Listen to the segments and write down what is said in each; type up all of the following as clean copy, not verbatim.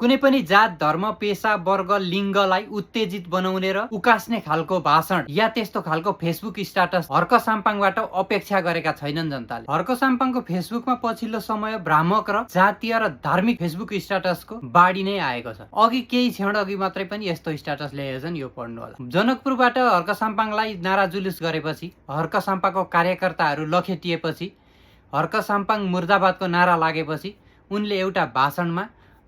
कुनै पनि जात धर्म पेशा वर्ग लिङ्गलाई उत्तेजित बनाउने र उकास्ने खालको भाषण या त्यस्तो खालको फेसबुक स्ट्याटस हर्क साम्पाङबाट अपेक्षा गरेका छैनन् जनताले। हर्क साम्पाङको फेसबुकमा पछिल्लो समय भ्रामक र जातीय र धार्मिक फेसबुक स्ट्याटसको बाढी नै आएको छ। अघि केही क्षण अघि मात्रै पनि यस्तो स्ट्याटस ल्याएका छन्, यो पढ्नु होला। जनकपुरबाट हर्क साम्पाङलाई नारा जुलुस गरेपछि, हर्क साम्पाङको कार्यकर्ताहरू लखेटिएपछि, हर्क साम्पाङ मुर्दाबादको नारा लागेपछि उनले एउटा भाषणमा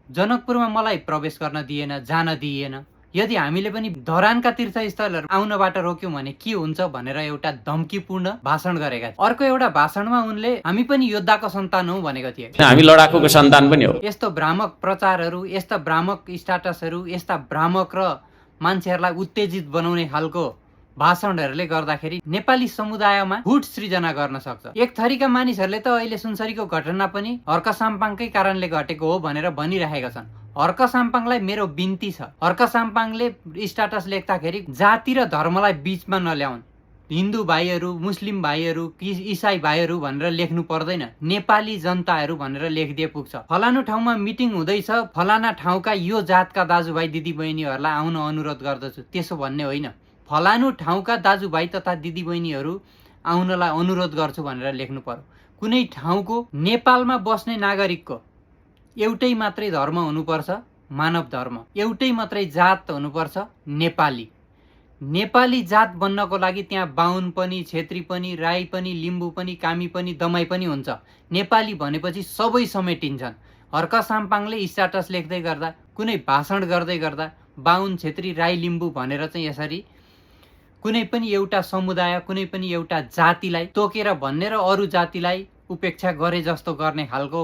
जनकपुरमा मलाई प्रवेश गर्न दिएन, जान दिएन, यदि हामीले पनि धरानका तीर्थस्थलहरू आउनबाट रोक्यौं भने के हुन्छ भनेर एउटा धम्कीपूर्ण भाषण गरेका थिए। अर्को एउटा भाषणमा उनले हामी पनि योद्धाको सन्तान हौ भनेको थिए। हामी लडाकुको सन्तान पनि हो। यस्तो भ्रामक प्रचारहरू, यस्ता भ्रामक स्ट्याटसहरू, यस्ता भ्रामक र मान्छेहरूलाई उत्तेजित बनाउने खालको भाषणहरूले गर्दाखेरि नेपाली समुदायमा फुट सृजना गर्न सक्छ। एक थरीका मानिसहरूले त अहिले सुनसरीको घटना पनि हर्क साम्पाङकै कारणले घटेको हो भनेर भनिरहेका छन्। हर्क साम्पाङलाई मेरो बिन्ती छ, हर्क साम्पाङले स्ट्याटस लेख्दाखेरि जाति र धर्मलाई बीचमा नल्याउन्। हिन्दू भाइहरू, मुस्लिम भाइहरू, इसाई भाइहरू भनेर लेख्नु पर्दैन, नेपाली जनताहरू भनेर लेखिदिए पुग्छ। फलानु ठाउँमा मिटिङ हुँदैछ, फलाना ठाउँका यो जातका दाजुभाइ दिदीबहिनीहरूलाई आउन अनुरोध गर्दछु, त्यसो भन्ने होइन। फलानु ठाउँका दाजुभाइ तथा दिदीबहिनीहरू आउनलाई अनुरोध गर्छु भनेर लेख्नु पर्यो। कुनै ठाउँको नेपालमा बस्ने नागरिकको एउटै मात्रै धर्म हुनुपर्छ, मानव धर्म। एउटै मात्रै जात हुनुपर्छ, नेपाली। नेपाली जात बन्नको लागि त्यहाँ बाहुन पनि, छेत्री पनि, राई पनि, लिम्बू पनि, कामी पनि, दमाई पनि हुन्छ। नेपाली भनेपछि सबै समेटिन्छन्। हर्क साम्पाङले स्ट्याटस लेख्दै गर्दा, कुनै भाषण गर्दै गर्दा बाहुन, छेत्री, राई, लिम्बू भनेर चाहिँ यसरी कुनै पनि एउटा समुदाय, कुनै पनि एउटा जातिलाई तोकेर भन्ने र अरू जातिलाई उपेक्षा गरे जस्तो गर्ने खालको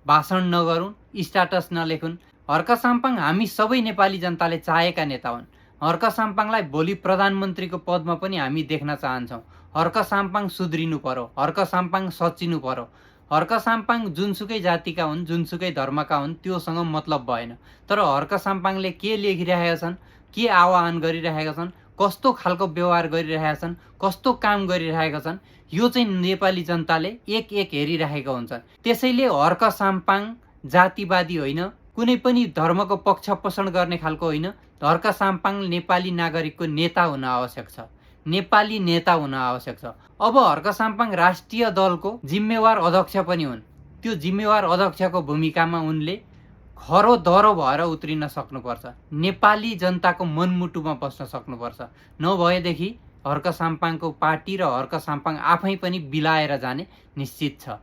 भाषण नगरून्, स्ट्याटस नलेखुन्। हर्क साम्पाङ हामी सबै नेपाली जनताले चाहेका नेता हुन्। हर्क साम्पाङलाई भोलि प्रधानमन्त्रीको पदमा पनि हामी देख्न चाहन्छौँ। हर्क साम्पाङ सुध्रिनु पर्यो, हर्क साम्पाङ सच्चिनु पर्यो। हर्क साम्पाङ जुनसुकै जातिका हुन्, जुनसुकै धर्मका हुन्, त्योसँग मतलब भएन। तर हर्क साम्पाङले के लेखिरहेका छन्, के आह्वान गरिरहेका छन्, कस्तो खालको व्यवहार गरिरहेका छन्, कस्तो काम गरिरहेका छन्, यो चाहिँ नेपाली जनताले एक एक हेरिरहेका हुन्छन्। त्यसैले हर्क साम्पाङ जातिवादी होइन, कुनै पनि धर्मको पक्ष पोषण गर्ने खालको होइन। हर्क साम्पाङ नेपाली नागरिकको नेता हुन आवश्यक छ, नेपाली नेता हुन आवश्यक छ। अब हर्क साम्पाङ राष्ट्रिय दलको जिम्मेवार अध्यक्ष पनि हुन्। त्यो जिम्मेवार अध्यक्षको भूमिकामा उनले खरो दह्रो भएर उत्रिन सक्नुपर्छ, नेपाली जनताको मनमुटुमा बस्न सक्नुपर्छ। नभएदेखि हर्क साम्पाङको पार्टी र हर्क साम्पाङ आफै पनि बिलाएर जाने निश्चित छ।